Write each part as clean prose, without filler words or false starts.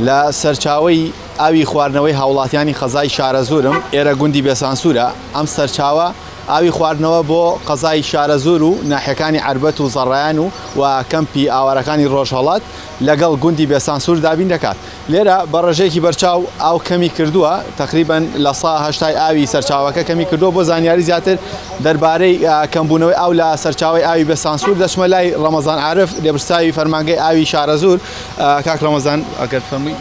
لە سەرچاوەی ئاوی خواردنەوەی هاوڵاتیانی قەزای شارەزوورم، ئێرە گوندی بێسانسوورە، ئەم سەرچاوە ئاوی خواردنەوە بۆ قەزای شارەزوور و ناحیەکانی عەربەت و زەڕایەن و و کەمپی ئاوارەکانی ڕۆژهەڵات لەگەڵ گوندی بێسانسوور دابین دەکات. لێرە بە ڕێژەیەکی بەرچاو ئاو کەمی کردووە، تەقریبەن لە سا هەشتای ئاوی سەرچاوەکە کەمی کردووە، بۆ زانیاری زیاتر دەربارەی کەمبوونەوەی ئاو لە سەرچاوەی ئاوی بێسانسوور دەچمە لای ڕەمەزان عارف لێپرسراوی فەرمانگەی ئاوی شارەزوور. کاک ڕەمەزان ئەگەر فەرمووی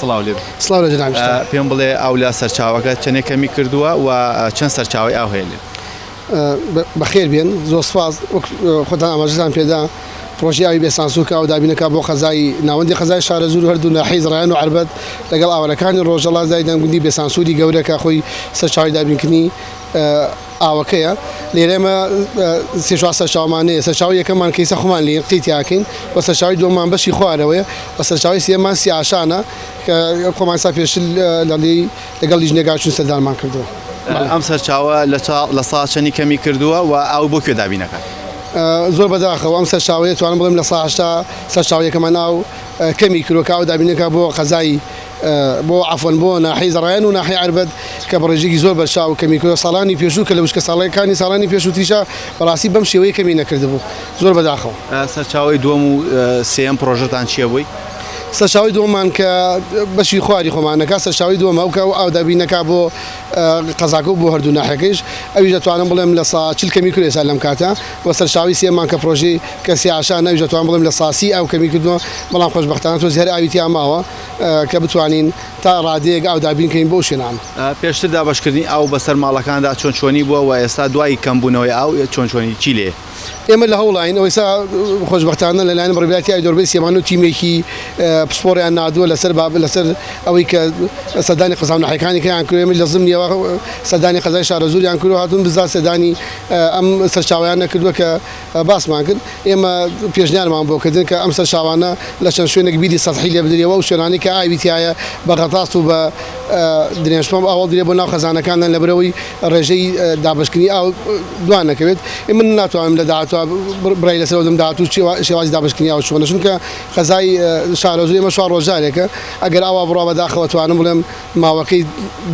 سڵاو لێ بێ. سڵاو لە جەنابیشتان. پێم بڵێ ئاو لە سەرچاوەکە چەندێک کەمی کردووە و چەند سەرچاوەی ئاو هەیە لێرە؟ بەخێر بێن زۆر سپاس وەک خۆتان ئاماژەتان پێدا پڕۆژەی ئاوی بێسانسوور کە ئاو دابینەکا بۆ قەزای ناوەندی قەزای شارەزوور و هەردوو ناحیەی زڕایان و عەربەت لەگەڵ ئاوارەکانی ڕۆژهەڵات زایدان گوندی بێسانسووری گەورە کە خۆی سەرچاوەی دابینکردنی ئاوەکەیە لێرە ئێمە سێ چوار سەرچاوەمان هەیە سەرچاوەی یەکەممان کە ئیستا خۆمان لێین قیتی ئەکەین و سەرچاوەی دووەممان بەشی خوارەوەیە و سەرچاوەی سێیەممان سیاشانە کە خۆمان ئیستا پێشتر لە لەگەڵ لیژنەکە چوون سەردانمان کردووە. ئەم سەرچاوە لە سا چەنی کەمی کردووە و ئاو بۆ کوێ دابین ئەکات؟ زۆر بەداخەوە ئەم سەرچاوەیە توانم بڵێم 80% سەرچاوە یەکەمان ئاو کەمی کردووە کە ئاو دابین ئەکات بۆ قەزای بۆ عەفوەن بۆ ناحیەی زەڕایەن و ناحیەی عەربەت کە بە ڕێژەیەکی زۆر بەرچاو کەمی کردووە ساڵانی پێشوو کە لە وشکە ساڵەکانی ساڵانی پێشووتریشا بەڕاستی بەم شێوەیە کەمی نەکردبوو زۆر بەداخەوە. سەرچاوەی دووەم و سێیەم پڕۆژەتان چییە بۆی؟ سەرچاوەی دووەممان کە بەشی خواری خۆمانەکە سەرچاوەی دووەمە ئەو کە ئەو ئاو دابین نەکا بۆ قەزاکە و بۆ هەردوو ناحیەکەیش ئەویش دەتوانم بڵێم 40% کەمی کردووە ئێستا لەم کاتە و سەرچاوەی سێیەممان کە پڕۆژەی کە سیاشانە ئەویش دەتوانم بڵێم 30% ئاو کەمی کردووە بەڵام خۆشبەختانە تۆزی هەر ئاوی تیا ماوە کە بتوانین تا ڕادەیەک ئاو دابین کەین بۆ ئەو شوێنانە. پێشتر دابەشکردنی ئاو بەسەر ماڵەکاندا چۆن چۆنی بووە و ئێستا دوای کەمبوونەوەی ئاو چۆن چۆنی چی لێیە؟ ئێمە لە هەوڵاین، ئەوەیسا خۆشبەختانە لەلایەن بەڕێوەبەرایەتی ئاوی دەوروبەری سلێمانی و تیمێکی پسپۆڕیان ناردووە لەسەر باب لەسەر ئەوەی کە سەردانی قەزا و ناحیەکانی کەیان کردووە، ئێمە لە زمنیەوە سەردانی قەزای شارەزووریان کردووە هاتوون بزا سەردانی ئەم سەرچاوەیان نەکردووە کە باسمان کرد ئێمە پێشنیارمان بۆ کردن کە ئەم سەرچاوانە لە چەند شوێنێک بیری سەتحی لێ بدرێ و ئەو شوێنانەی کە ئاوی تیایە بە غەتاس و بە درێنج پەمپ ئاو هەڵدرێ بۆ ناو خەزانەکانیان لەبەرئەوەی ڕێژەی دابەشکردنی ئاو دوا نەکەوێت من ناتوانم لە داهاتوە بڕای لەسەر ئەوە بدەم داهاتوو شێوازی دابەشکردنی ئاو چۆنە چونکە قەزای شارەزوور ئێمە چوار ڕۆژ جارێکە ئەگەر ئاوا بڕوا بەداخەوە توانم بڵێم ماوەکەی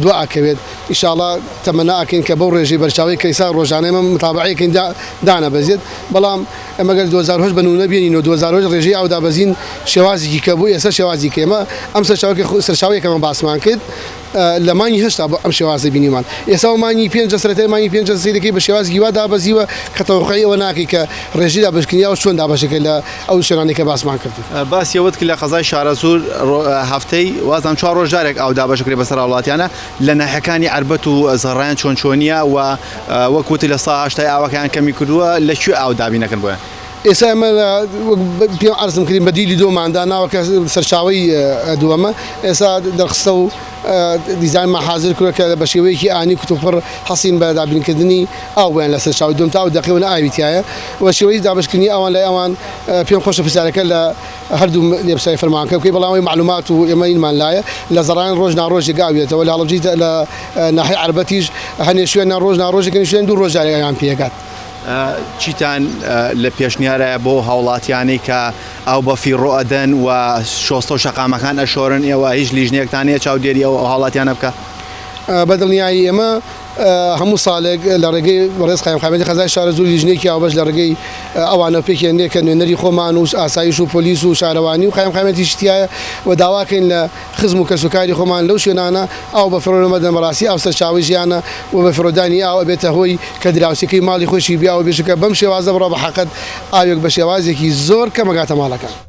دوا ئەکەوێت ئیشاڵا تەمەنا ئەکەین کە بەو ڕێژەی بەرچاوەی کە ئیستا ڕۆژانە ئێمە متابەعەی ئەکەین دانەبەزێت بەڵام ئێمە گەر 2008 بە نمونە بێنین و 2008 ڕێژەی ئاو دابەزین شێوازێکی کە بوو ئێستا شێوازی کە ئێمە ئەم سەرچاوە کە سەرچاوەیەکە ئێمە باسمان کرد لە مانگی هەشتا بۆ ئەم شێوازە بینیمان ئێستا و مانگی پێنجە سەرەتای مانگی پێنجە سەیرەکەی بە شێوازێکی وا دابەزیوە کە تەوەقوعی ئەوە ناکەی کە ڕێژەی دابەشکردنی ئاو چۆن دابەشەکەی لە ئەو شوێنانەی کە باسمان کردن. باسی ئەوەت کرد لە قەزای شارەزوور هەفتەی وازانم چوار ڕۆژ جارێک ئاو دابەش ئەکرێت بەسەر هاوڵاتیانە لە ناحیەکانی عەربەت و زەڕایەن چۆن چۆنیە و وەک وتی لە سا هەشتای ئاوەکەیان کەمی کردووە لە کوێ ئاو دابین ئەکەن بۆیان؟ ئێستا ئێمە وەک پێم عەرزم کردین بەدیلی دووەمان داناوە کە سەرچاوەی دووەمە ئێستا دەرخستە و دیزاینمان حازر کردوە کە بە شێوەیەکی ئانی کوتوپڕ هەستین بە دابینکردنی ئاو بۆیان لە سەرچاوەی دووەم تا ئەو دەقەی نە ئاوی تیایە و شێوەی دابەشکردنی ئەوان لای ئەوان پێم خۆشە پرسیارەکە لە هەردوو لێپرسراوی فەرمانگەکە بکەی بەڵام ئەوەی مەعلومات و ئێمە ئینمان لایە لە زەڕایەن ڕۆژ نا ڕۆژێک ئاو یەتەوە لە هەڵەبجەی لە ناحیەی عەربەتیش هەنێ شوێن نا ڕۆژ نا ڕۆژێک هەنێ شوێن دوو ڕۆژ جارێک ئاویان پێ ئەگات. چیتان لە پێشنیارایە بۆ هاوڵاتیانەی کە ئاو بە فیڕۆ ئەدەن و شۆستە و شەقامەکان ئەشۆرن ئێوە هیچ لیژنەیەکتان هەیە چاودێری ئەو هاوڵاتیانە بکا؟ بە دڵنیایی ئێمە هەموو ساڵێک لە ڕێگەی بەڕێز قایمقامیەتی قەزای شارەزوور لیژنەیەکی هاوبەش لە ڕێگەی ئەوانەوە پێکهێنرێت کە نوێنەری خۆمان و ئاسایش و پۆلیس و شارەوانی و قایمقامیەتیش تیایە و داواکەین لە خزم و کەسوکاری خۆمان لەو شوێنانە ئاو بەفیڕۆ مەدەن بەڕاستی ئاو سەرچاوەی ژیانە و بەفیڕۆدانی ئاو ئەبێتە هۆی کە دراوسێکەی ماڵی خۆشی بێ ئاو بێ چونکە بەم شێوازە بڕوا بە حەقت ئاوێک بە شێوازێکی زۆر کەم ئەگاتە ماڵەکان.